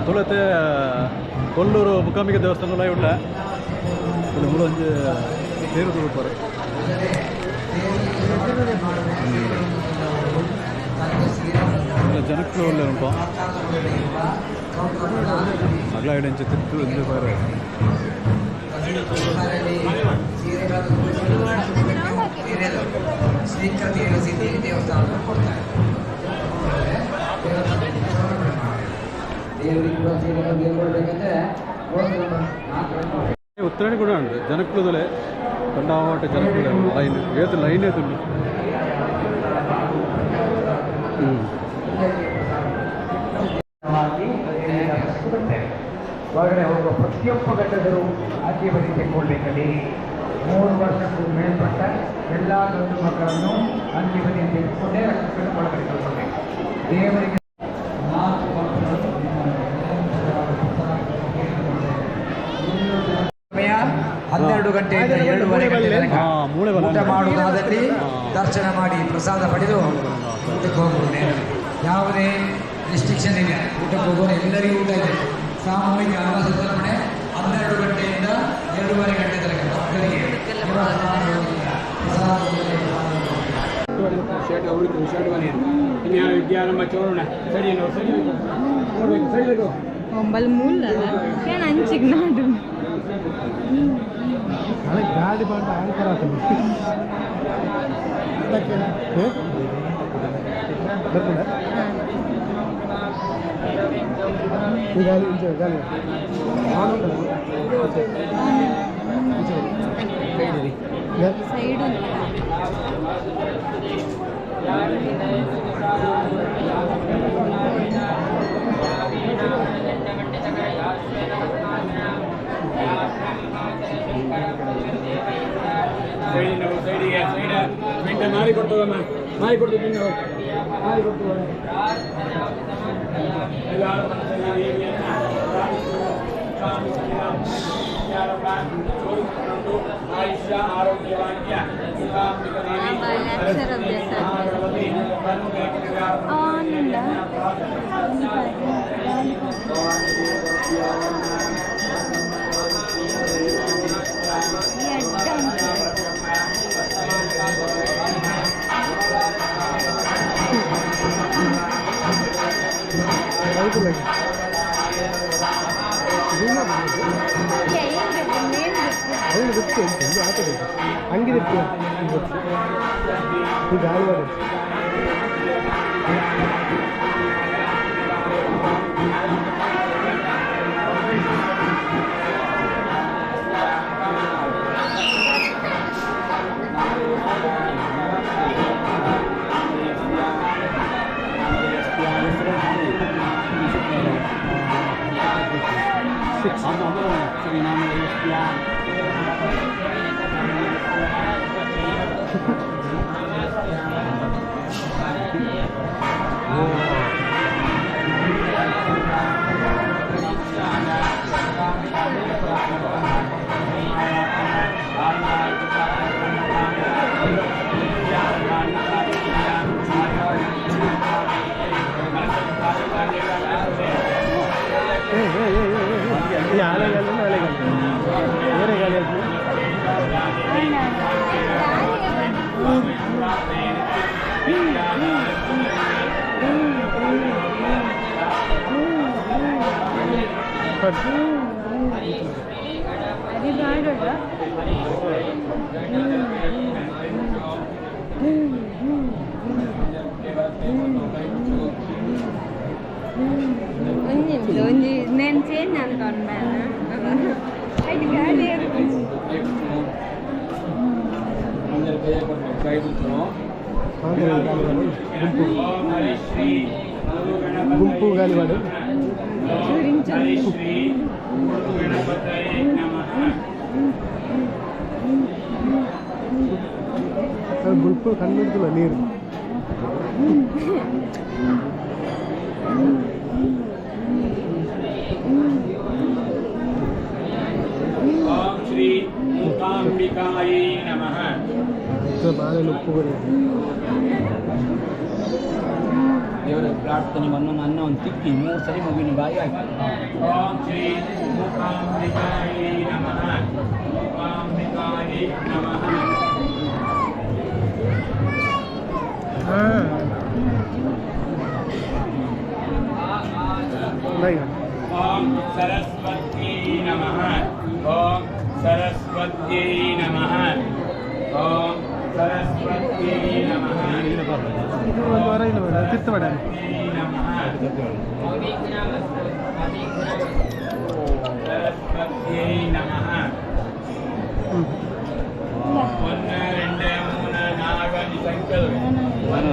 ತುಳತೆ ಕೊಲ್ಲೂರು ಮುಕಾಂಬಿಕೆ ದೇವಸ್ಥಾನ ಉಳ್ಳ ಮೂಲ ಒಂಜಿ ತೇರು ತುಳುಪರು. ಜನಕ್ಕೂ ಉಳ್ಳೆ ಉಂಟು. ಅಗ್ಲ ಇಡಂಚಿ ತಿತ್ತು ಇಂದು ಬಾರೆ. ಸ್ವೀಕೃತಿ ರಸೀದಿ ದೇವಸ್ಥಾನಕ್ಕೆ ಕೊಡ್ತಾರೆ. ದೇವರಿಗೆ ಕೂಡ ಸೀರೆಗಳು ಬೇಡ್ಕೊಳ್ಬೇಕಂದ್ರೆ ಒಂದು ನಾಲ್ಕು. ಉತ್ತರಾಣಿ ಕೂಡ ಉಂಟು. ಜನಕ್ಕುದಲೆ ಕಂಡಾವಟ ಜನಕ್ಕುಲೆ. ಲೈನ್ ಏತು ಲೈನ್ ಏತುಂಡು. ಬರ್ತೇವೆ. ಒಳಗಡೆ ಹೋಗುವ ಪ್ರತಿಯೊಬ್ಬ ಗಂಡಸರು ಆಚೆ ಬದಿ ತೆಕ್ಕೊಳ್ಬೇಕಲ್ಲಿ. 3 ವರ್ಷಕ್ಕೂ ಮೇಲ್ಪಟ್ಟ ಎಲ್ಲ ಗಂಡು ಮಕ್ಕಳನ್ನು ಅಂಚೆ ಬದಿ ತೆಗೆದುಕೊಂಡೇ ರಕ್ಷಕರು ಒಳಗಡೆ ಕಳ್ಕೊಳ್ಬೇಕು. ದೇವರಿಗೆ ನಾಲ್ಕು ಮಕ್ಕಳು. ಸಮಯ 12 ಗಂಟೆಯಿಂದ 2:30 ಗಂಟೆ ತನಕ. ಹಾ, ಮೂಳೆ ಬಲ. ಊಟ ಮಾಡುವುದಾದಲ್ಲಿ ದರ್ಶನ ಮಾಡಿ, ಪ್ರಸಾದ ಪಡೆದು ಊಟಕ್ಕೆ ಹೋಗ್ಬೋದು ನೇರ. ಯಾವುದೇ ರಿಸ್ಟ್ರಿಕ್ಷನ್ ಇಲ್ಲ. ಊಟಕ್ಕೆ ಹೋಗೋರು ಎಲ್ಲರಿಗೂ ಊಟ ಇದೆ. ಸಾಮೂಹಿಕ ಅನ್ನ ಸಂತರ್ಪಣೆ 12 ಗಂಟೆಯಿಂದ 2:30 ಗಂಟೆ ತನಕ ಭಕ್ತರಿಗೆ. ಪ್ರಸಾದ. ಶರ್ಟ್ ಅವ್ರಿಗೆ ಶರ್ಟ್ ಬನ್ನಿ. ವಿಜ್ಞಾನ ಚೋರಣ ಸರಿ ಸರಿ ನೋಡ್ಬೇಕು ಸರಿ ಬೇಕು. ಒಂಬಲ್ ಮೂಲ ಏನ್ ಅಂಚಿಗ್ ನಾಡು. ಗಾಡಿ ಬಂದ ಆಂಕರ್ ಆತದೆ. ಬರ್ಪುಂಡ ಈ ಗಾಲಿ ಇಂಚ ಗಾಲಿ. ಸೈಡ್. ಸೈಡಿನ ಸೈಡಿಗೆ ಸೈಡ ಮೆಂಟ ಮಾರಿ ಕೊಡ್ತದಮ್ಮ, ಮಾರಿ ಕೊಡ್ತು ತಿನ್ನು, ಮಾರಿ ಕೊಡ್ತು. ಆಯುಷ್ಯ ಆರೋಗ್ಯ ಭಾಗ್ಯ. ಅಕ್ಷರ ಅಭ್ಯಾಸ ಆನ್ ಉಂಡ. ಎಡ್ಡೆ ಉಂಟು. ಏನ್ ಬೇಕು, ಏನ್ ಬೇಕು? ಅವಳು ಗೊತ್ತು ಉಂಟು ಒಂದು ಆಟಬೇಕು ಹಂಗಿರುತ್ತೆ ಗೊತ್ತು. ಈ ಗಾಳಿ ಬರುತ್ತೆ. ಸಿಕ್ಸ್. ಏ ಏ ಏ ಏ ಏ ಈ ಆಲೆ ಗಾಲಿ, ಆಲೆ ಗಾಲಿ, ಬೇರೆ ಗಾಲಿ ಅದು. ಅದು ಮಾಡೋಣ. ಒಂಜಿ ನಿಮಿಷ, ಒಂಜಿ నేను ಚೇಂಜ್ ಅನ್ಕೊಂಡೆ. ಐದು ಗಾಡಿ. ಗುಂಪು ಗುಂಪು ಗಾಲಿ ಮಾಡು. ಶ್ರೀ ಗಣಪತಯೇ ನಮಃ. ಗುಂಪು ಕಣ್ಣು ನೀರು. ಓಂ ಶ್ರೀ ಮೂಕಾಂಬಿಕಾಯೈ ನಮಃ. ಬಾಳೆ ಉಪ್ಪು. ದೇವರ ಪ್ರಾರ್ಥನೆ ಒಂದೊಂದು ಅನ್ನ ಒಂದು ತಿಕ್ಕಿ ಮೂರು ಸರಿ ಮಗುವಿನ ಬಾಯಿ ಹಾಕಿ. ಓಂ ಶ್ರೀ ಮೂಕಾಂಬಿಕಾಯೈ ನಮಃ. ಮೂಕಾಂಬಿಕಾಯೈ ನಮಃ. ಹಾಂ. ಓಂ ಸರಸ್ವತ್ಯೈ ನಮಃ. ಓಂ ಸರಸ್ವತ್ಯೈ ನಮಃ. ಓಂ ಸರಸ್ವತ್ಯೈ ನಮಃ. ಇದು ಒಂದು ವಾರ ಇಲ್ಲ ಬೇಡ ತಿರ್ತು ಬೇಡ. ನಮಃ. ಸರಸ್ವತ್ಯೈ ನಮಃ. ಹ್ಞೂ. 1 2 3 4 5 ಸಂಖ್ಯೆಗಳು. 1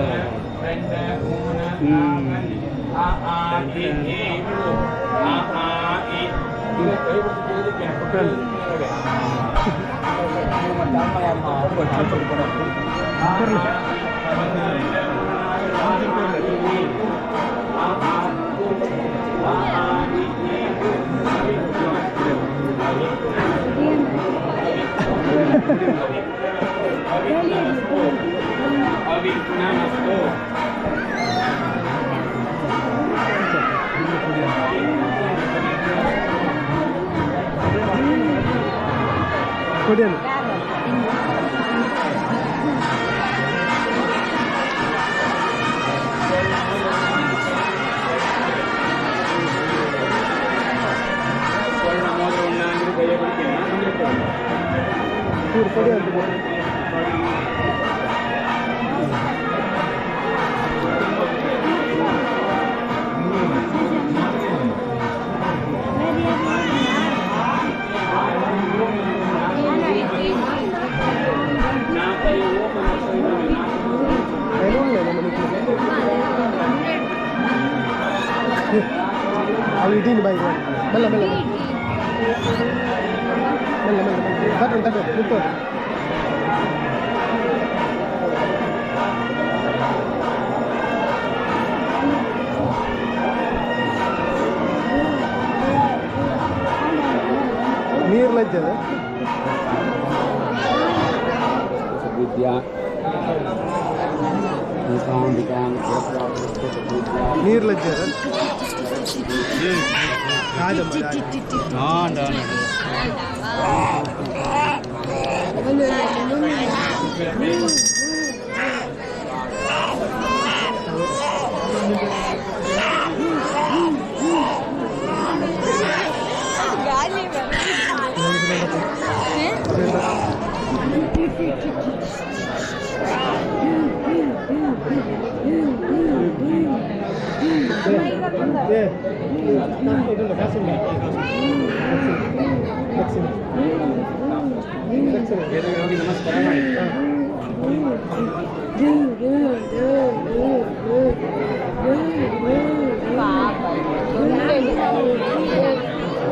2 3 4 5. ಅ ಆ ಇ ಈ ಉ. ಅ ಆ ಇ. ಈಗ ಕೈ ಬಿಟ್ಟು ಕೇಳಲಿಕ್ಕೆ ಮತ್ತೆ ಅಮ್ಮ ಅಮ್ಮ ಬರ್ಲಿ. 1 2 3 4 5 ಇ ಉ. ಅ ಆ ಉ. ಅ ಆ ಇ ಈ ಉ. ಅವಿಘ್ನಮಸ್ತು. ಕೊಡಿಯಲ್ಲ. ಸ್ವರ್ಣ ಮೋದರವನ್ನು ಅಂದ್ರೆ ಕೈಯ ಬಿಡ್ತೀನಿ ಅಂದ್ರೆ. ಚೂರು ಕೊಡಿ ಅಂತ. ಏನು ನಮ್ಮ ಅವು ಇಡೀನಿ ಬಾಯಿ. ಮೆಲ್ಲ ಮೆಲ್ಲ ಮೆಲ್ಲ ಮೆಲ್ಲ ಮೆಲ್ಲ. ತಟ್ಟು ತಟ್ಟು ನಿಂತು. ನೀರು ಲಜ್ಜದ. ವಿದ್ಯಾ ಮೂಕಾಂಬಿಕಾಂ. ನೀರು ಲಜ್ಜದ ರಾಜಮ್ಮ. ಗಾಲಿ. ಏ ಇದುಂಡ ಕಾಸುಂಡ ದಕ್ಷಿಣ ದಕ್ಷಿಣ. ಹೋಗಿ ನಮಸ್ಕಾರ ಮಾಡಿ. ಪಾಪ.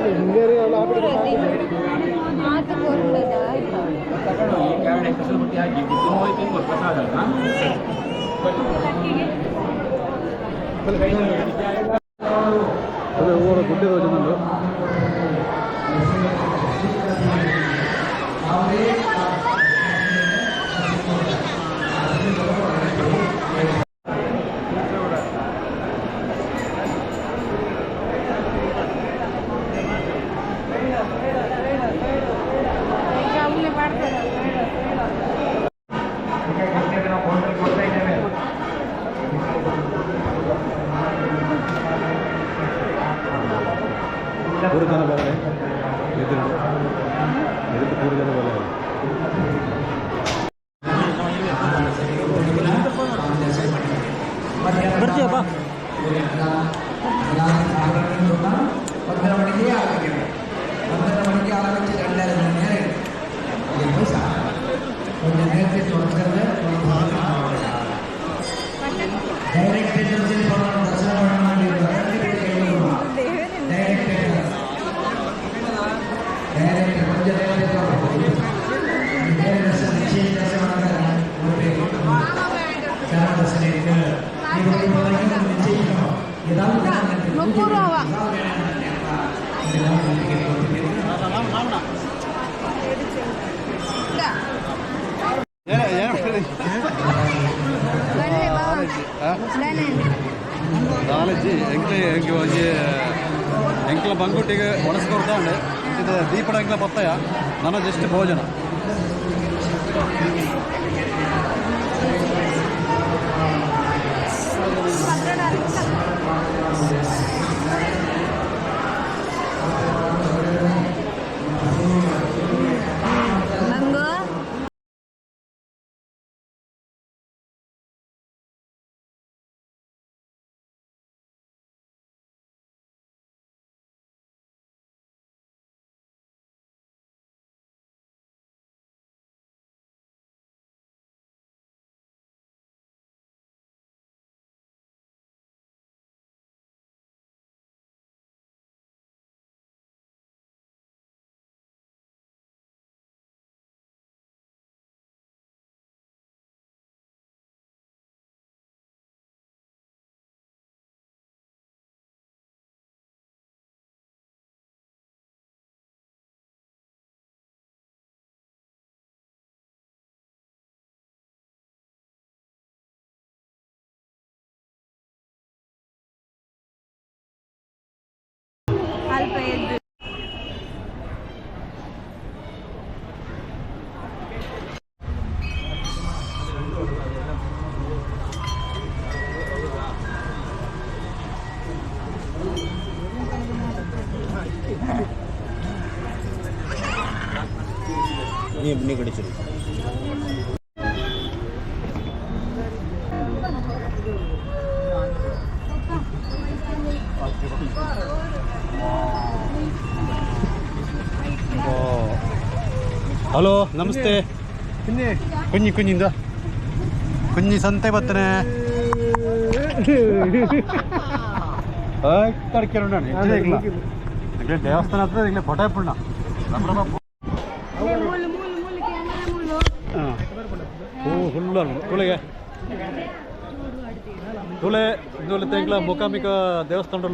ಹಿಂಗೇರಿ ಅವಳು ಆಬಿಡ. ಮಾತು ಕೊಡ್ತದ. ತಗೊಂಡು ಹೋಗಿ ಕೆಳಗಡೆ ಕಸರು ಬುಟ್ಟಿ ಹಾಕಿ ತಿನ್ನುವ ತಿನ್ಬೋದು ಪ್ರಸಾದ ಅಲ್ವಾ? ಅದೇ ಓಡ ಗುಡ್ಡೆ ತೋಚುന്നുണ്ട്. ನಾವು ಕೌಂಟರ್ ಕೊಡ್ತಾ ಇದ್ದೇವೆ. ಪೂರ ಜನ ಬರಲೆ ಎದುರು ಎದುರು ಪೂರ ಜನ ಬರಲೆ. ಬರ್ತೀಯಪ್ಪ. 1.30 மணிக்கே ஆரம்பிக்கணும். 1.30 மணிக்கு ஆரம்பித்து 2.5 மணி நேரம் எடுக்கும். இங்கே போய் சாப்பிடணும். கொஞ்சம் நேரத்தை தொடக்கிறது. டைரக்ட் என்ட்ரன்ஸில் போகணும், தரிசனம் பண்ணணும். Direct entrance, direct. கொஞ்சம் நேரத்தை தொடரும். நேர தரிசனம், நிச்சய தரிசனம் சரண தரிசனம் இருக்கு. நீங்க போய் நிச்சயிக்கணும். ஏதாவது 30 ரூபா. ದಾಲಜಿ ಎಂಕ್ಲೆ ಎಂಕ್ ಒಂಜಿ ಎಂಕ್ಲ ಬಂಗುಟ್ಟಿಗೆ ಒಣಸ್ ಕೊಡ್ತಾಂಡೆ ಇದು ದೀಪಡ ಎಂಕ್ಲ ಪತ್ತಯ ನನ್ನ ಜಸ್ಟ್ ಭೋಜನ. ಮಂಗು. ಅಲ್ಪ ಎದ್ದು. ನೀ ಕುಡಿಸಿರಿ. ಹಲೋ, ನಮಸ್ತೆ. ಕುഞ്ഞೆ. ಕುഞ്ഞಿ ಕುഞ്ഞಿಂದ ಕುഞ്ഞಿ ಸಂತೆ ಬತ್ತನೆ ದೇವಸ್ಥಾನ ಹತ್ರ ಇಲ್ಲಿ ಫೋಟೋ ಪುಣ್ಣ. ಮೂಲು ಮೂಲು ಮೂಲು ಕ್ಯಾಮರಾ ಮೂಲು. ಹೂ ಹುಲ್ಲು ತುಳಿಗೆ ತುಳೆ ಇಂದು ತೆಂಗ್ಲ ಮೂಕಾಂಬಿಕಾ ದೇವಸ್ಥಾನ.